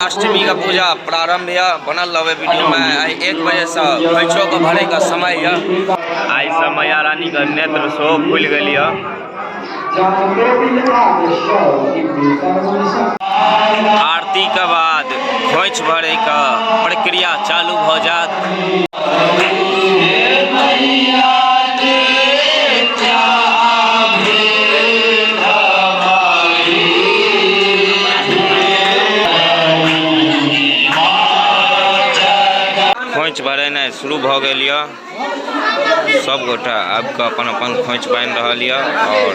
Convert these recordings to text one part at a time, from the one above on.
अष्टमी का पूजा प्रारंभ यऽ बनल रहबै वीडियो में। आइ 1 बजे से खोइछो के भरे का समय यऽ। आइ से मैया रानी के नेत्र सेहो खुलि गेल यऽ। आरती के बाद खोइछ भरे के प्रक्रिया चालू भ जायत। खोइछ भरेनाइ शुरू भऽ गेल यऽ। सब गोटा आबि कऽ अपन अपन खोइछ बान्हि रहल यऽ और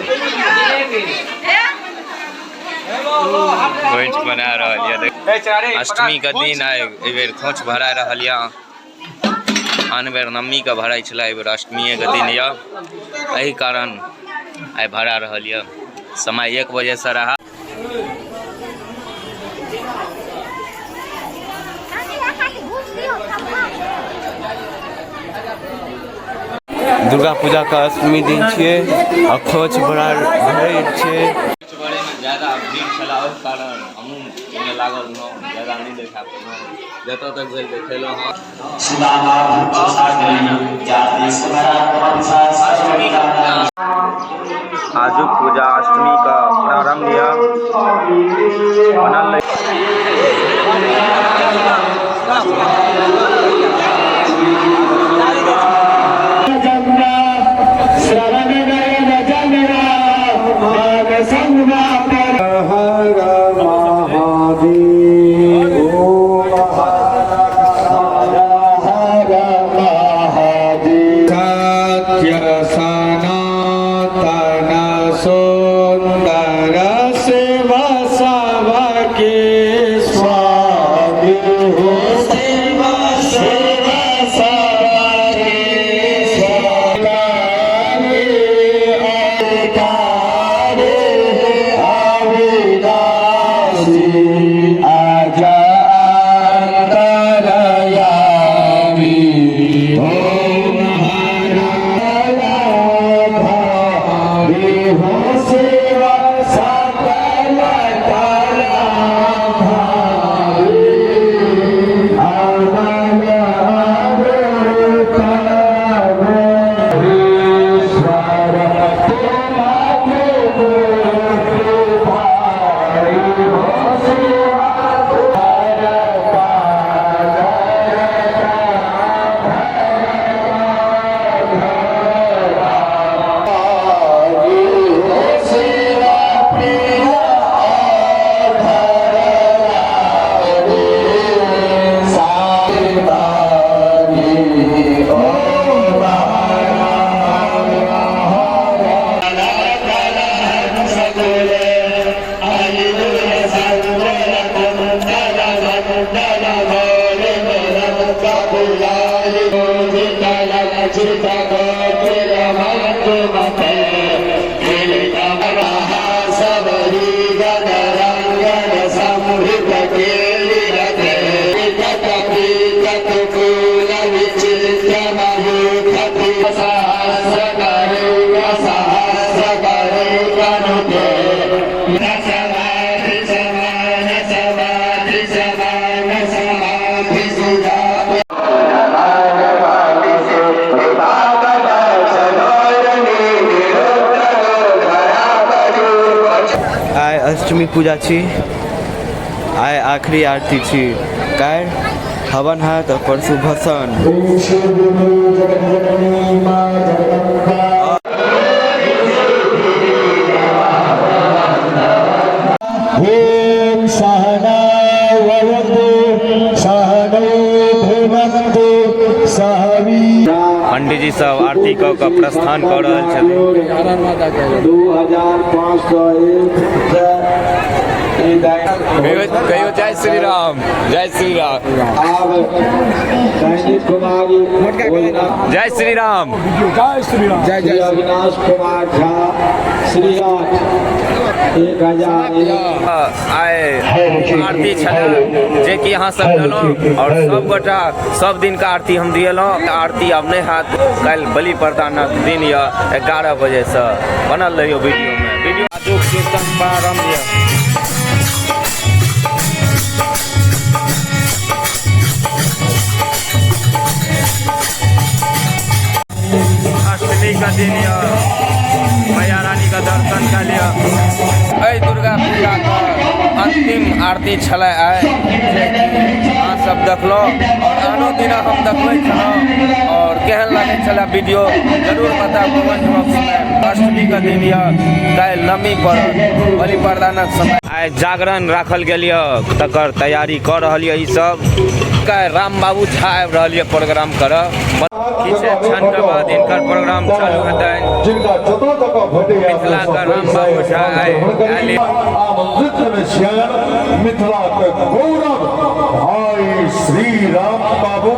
खोइछ बना रहल यऽ। अष्टमी के दिन आइ एहि बेर खोइछ भरा रहल यऽ। आन बेर नवमी के भराइ छलै, एहि बेर अष्टमीए के दिन यऽ, एहि कारण आइ भरा रहल यऽ। समय 1 बजे से रहा। दुर्गा पूजा के अष्टमी दिन छियै आ खोंच भरा भरै छै। ज्यादा भीड़ छला ओहि कारण हमहूँ ओहिमे लागल रहौं, ज्यादा नहि देखा पेलहुँ, जतऽ तक भेल देखेलहुँ हँ। आजुक पूजा अष्टमी का प्रारंभ यऽ। बनल सनातन सुन्दर शिव सबके स्वामी हो, शिव शिव सबके स्वामी अविनाशी अज अंतरयामी ओम हर हो सेवा सकल कला आइ अष्टमी पूजा छी, आइ आखिरी आरती छी, काल्हि हवन हैत और परसू भसान। पंडित जी सब आरती कऽ कऽ प्रस्थान कऽ रहल छथिन। 2501। कहियो जय श्री राम, जय श्री राम, आब कुमारी जय श्री राम, जय श्री राम, जय जय अविनाश कुमार झा श्री 1001। आइ आरती छलै जे कि अहाँ सब देलहुँ और सब गोटा सब दिन का आरती हम दिएलहुँ। आरती आब नहि हैत, काल्हि बलि प्रदानक दिन यऽ 11 बजे से। बनल रहियो वीडियो में। वीडियो आजुक कीर्तन प्रारंभ यऽ। दिन यऽ, मैया रानीके दर्शन कऽ लिअ। एहि दुर्गा पूजाके अंतिम आरती छलै आइ, जेकि अहाँ सब देखलहुँ आओर आनो दिना हम देखबै छलहुँ। आओर केहन लागै छलै वीडियो, जरूर बतायब कमेंट बॉक्समे। अष्टमीके दिन यऽ, काल्हि नवमी पड़त, बलि प्रदानक समय। आइ जागरण राखल गेल यऽ, तकर तैयारी कऽ रहल यऽ ई सब। काल्हि राम बाबू झा आबि रहल यऽ प्रोग्राम करऽ। किछु क्षण के बाद हिनकर प्रोग्राम चालू हेतनि। जिनका जतऽ जतऽ भेटैया मिथिलाके राम बाबू झा आइ आयल। आमंत्रित करै छियनि मिथिलाके गौरव भाई श्री राम बाबू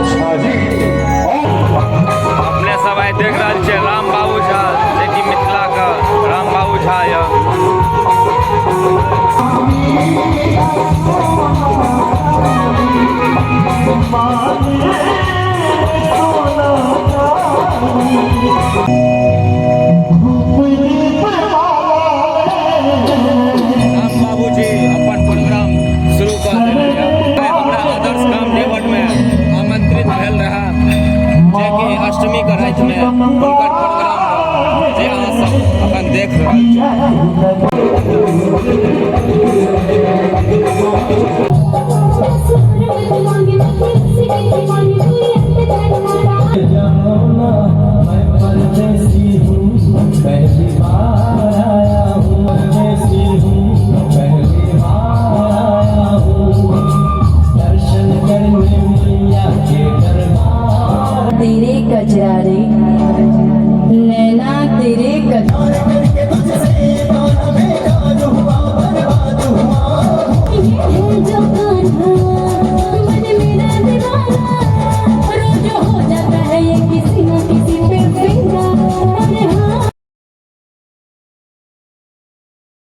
झाजी। अपने सब आइ देख रहल छियै राम बाबू झा, जेकि मिथिलाके राम बाबू झा यऽ।